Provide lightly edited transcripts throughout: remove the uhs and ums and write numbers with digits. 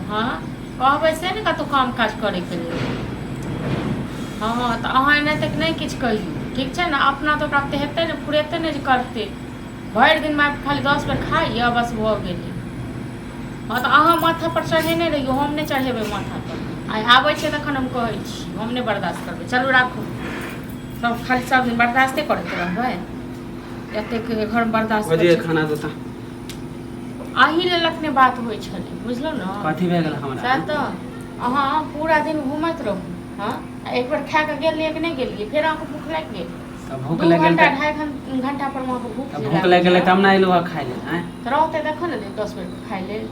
हँ, कहबै से ने कतहु काम काज करैके लेल। हँ, तऽ अहाँ एना तक नहि किछु कहियौ, ठीक छै ने? अपना तऽ ओकरा तऽ हेतै ने, फुरेतै ने जे करतै। भरि दिनमे आबि खाली 10 बेर खाइए, बस भऽ गेलै। हँ, तऽ अहाँ माथापर चढ़ेने रहियौ, हम नहि चढ़ेबै माथापर। आइ आबै छै तखन हम कहै छी, हम नहि बर्दाश्त करबै। चलू राखू। सब खाली सब दिन बर्दाश्ते करैत रहबै? एतेक घरमे बर्दाश्त बजे खाना देता। अही लेल अखने बात होइ छलै, बुझलहुँ ने? कथी भए गेल हमरा? सएह तऽ, अहाँ पूरा दिन घूमैत रहू। हँ, आ एक बेर खा कऽ गेलियै कि नहि गेलियै, फेर अहाँके भूख लागि गेल। तऽ भूख दू लागि गेल घंटा तऽ 2.5 घंटा पर अहाँके भूख तऽ जे भूख लागै लागि गेलै छै, तब ने अयलहुँ हँ खाय लेल। आँय? तऽ रहतै तखन ने देब 10 बेर खाय लेल।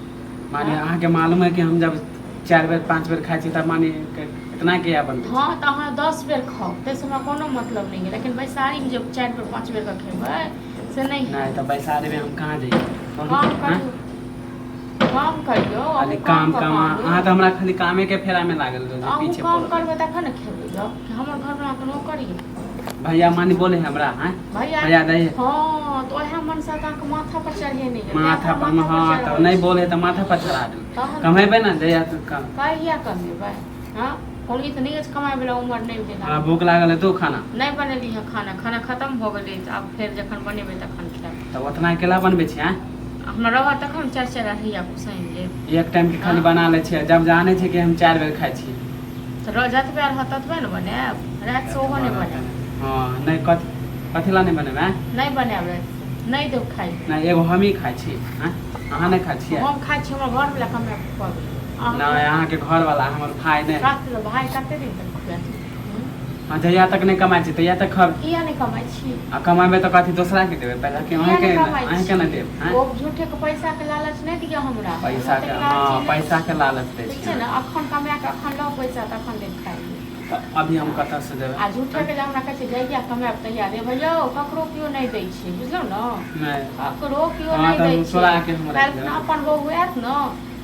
माने हँ। अहाँके मालूम है कि हम जब 4 बेर 5 बेर खाइ छी तब माने इतना किया बनबै छी? हँ, तऽ अहाँ 10 बेर खाउ, ताहिसँ हमरा कोनो मतलब नहि यऽ, लेकिन बैसारीमे जे 4 बेर 5 बेर कऽ खेबै से नहि नहि हैत। तऽ बैसारीमे हम कहाँ जइयै? बोलू। काम आँय? करियौ, काम करियौ। खाली अहूँ काम कऽ काम। कऽ अहाँ आनू। अहाँ तऽ हमरा खाली कामेके फेरामे लागल रहै तऽ छी, अहूँ पीछे काम पड़ल। करबै तखन ने खेबै यौ, कि हमर घरमे अहाँके नौकर यऽ? भैया मानी बोले हमरा, आँय? भैया। भैया दै। हँ, तऽ ओएह मनसा तऽ अहाँके माथा पर चढ़ेने यऽ। माथा पर? हँ, तऽ नहि बोले तऽ माथा पर चढ़ा देब। तहन कमेबै ने जहिया तू कम। कहिया कमेबै? हँ, कोनो ई तऽ नहि अछि, कमाइ वला उमर नहि भेल। हमरा भूख लागल है, तू खाना। नहि बनेली हँ खाना, खाना खतम भऽ गेलै, तऽ आब फेर जखन बनेबै तखन खायब। तऽ ओतना अकेला बनबै छी, आँय? हमरा रहत तखन चारि चारि अढ़ैया उसैन लेब। एक टाइम के खाली हँ। बना लै छियै, जब जानै छै कि हम 4 बेर खाइ छियै। तऽ जतबे रहत ततबे ने बनायब, रातिसँ ओहो नहि बनायब। हँ, नहि, कथी कथी ला नहि बनेबै, आँय? नहि बनायब, रातिसँ नहि देब खाइ लए। नहि, एगो हमही खाइ छी, आँय? अहाँ नहि खाइ छियै? हम खाइ छी, हमर घरवला कमाए कऽ खुआबै। नहि, अहाँके घरवला, हमर भाय नहि। कते भाय कते दिन तक खुआत? हँ, जहिया तक नहि कमाइ छी तहिया तक खब। किया नहि कमाइ छी? आ कमाबै तऽ कथी दोसरा के देबै पहिले कि किया अहीँके? नहि कमाइ अहीँके छी? ने देब, आँय? ओ झूठे के पैसा के लालच नहि दिअ हमरा। पैसा के? ओतेक हँ, लालची नहि पैसा छी। के लालच दै ठीक छी छै ने? अहाँ। अखन कमा कऽ अखन लऽ पैसा, तखन देब खाइ लेल। तऽ अभी हम कतऽसँ देबै? आ झूठे के जे हमरा कहै छै जहिया कमायब तहिया देब, यौ, ककरो केओ नहि दै छै, बुझलहुँ ने? नहि। ककरो केओ हँ, नहि तऽ दै छै। चोरा के हम राखि काल्हि लेबै। अपन बहू आयत ने,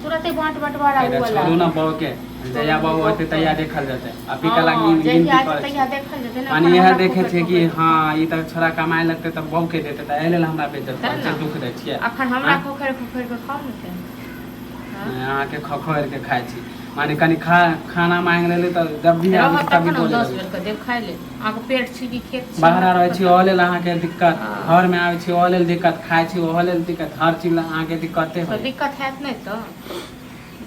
तुरते बाँट बँटवारा पहिले हुअ छोड़ू ने लागत। बहू के, जहिया छोड़ू बहू बहू होतै के। तहिया देखल जेतै। अभी कला हँ, गिनती जहिया एतै करै तहिया छी। देखल जेतै ने। माने एखन इएह हमरा देखै खोखरि छियै कि खोखरि हँ, ई तऽ छोड़ा कमाए लगतै तऽ बहूके देतै, तऽ एहि लेल हमरा बेज्जत तेँ करै ने छियै, दुःख दै छियै। अखन हमरा आँय? खोखरि खोखरि कऽ खाउ ने तऽ। हँ। नहि, अहाँके खखोरि के खाइ छी, माने कनि खाना मांगि लेली तऽ जब भी आबै रहत छी तभी तखन हम बोले 10 लगै बेर छी। कऽ देब खाइ लेल। अहाँके पेट छी कि खेत छी? बाहर हमरा रहै की छी पता। ओहो लेल अहाँके दिक्कत, हँ। घरमे आबै छी ओहो लेल दिक्कत, खाइ छी ओहो लेल दिक्कत, हर चीज लए अहाँके दिक्कते तऽ होइए। दिक्कत हैत नहि तऽ?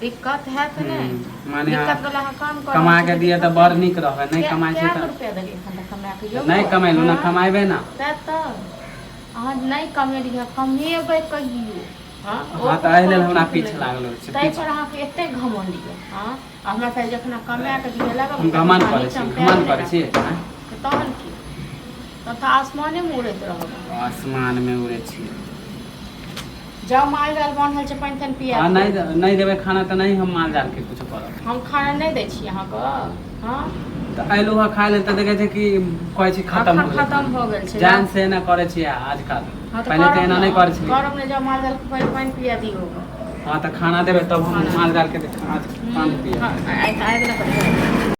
दिक्कत हैत नहि? माने दिक्कत वला अहाँ काम कऽ रहल कमा छी के तऽ दिअ तऽ दिक्कत बड़ नहि? नीक रहबै, नहि कमाइ छै कए गो तऽ रुपया देलियै एखन तक कमा कऽ यौ? नहि कमेलहुँ ने। हँ। कमेबै ने। तैँ तऽ अहाँ नहि कमेलियै, कमेबै कहियो। हँ, हँ, ओकर तऽ एहि लेल कोनो हमरा ठीक पीछे नहि। लागल रहै छै। ताहि पीछे पर अहाँके एतेक घमण्ड यऽ? हँ, आ हमरा फेर जखन कमा कऽ दिअ लागब हम तखन घमण्ड अहाँ करै छी? नीचाँमे पैरो घमण्ड नहि करै छी? राखब। आँय? तऽ तहन की? तब तऽ आसमानेमे उड़ैत रहब अहाँ। आसमानमे उड़ै छी। जाउ, माल जाल बान्हल छै, पानि तानि पिया हँ, दियौ। नहि, नहि देबै खाना तऽ नहि हम माल जालके कुछो करब। हम खाना नहि दै छी अहाँके? हँ। तऽ अयलहुँ हँ खाय लेल तऽ देखै छै कि कहै छी खतम अखन हो गेलै। खतम भऽ गेल छै। जान से एना करै छियै आजकल। हँ, तऽ पहिले तऽ करब एना ने। नहि करै छलियै। करब ने। जाउ, माल जालके पहिले पानि पिया दियौ। हँ, तऽ खाना देबै तब हम खाना। माल जालके पानि पियब। आइ तऽ आबि ने।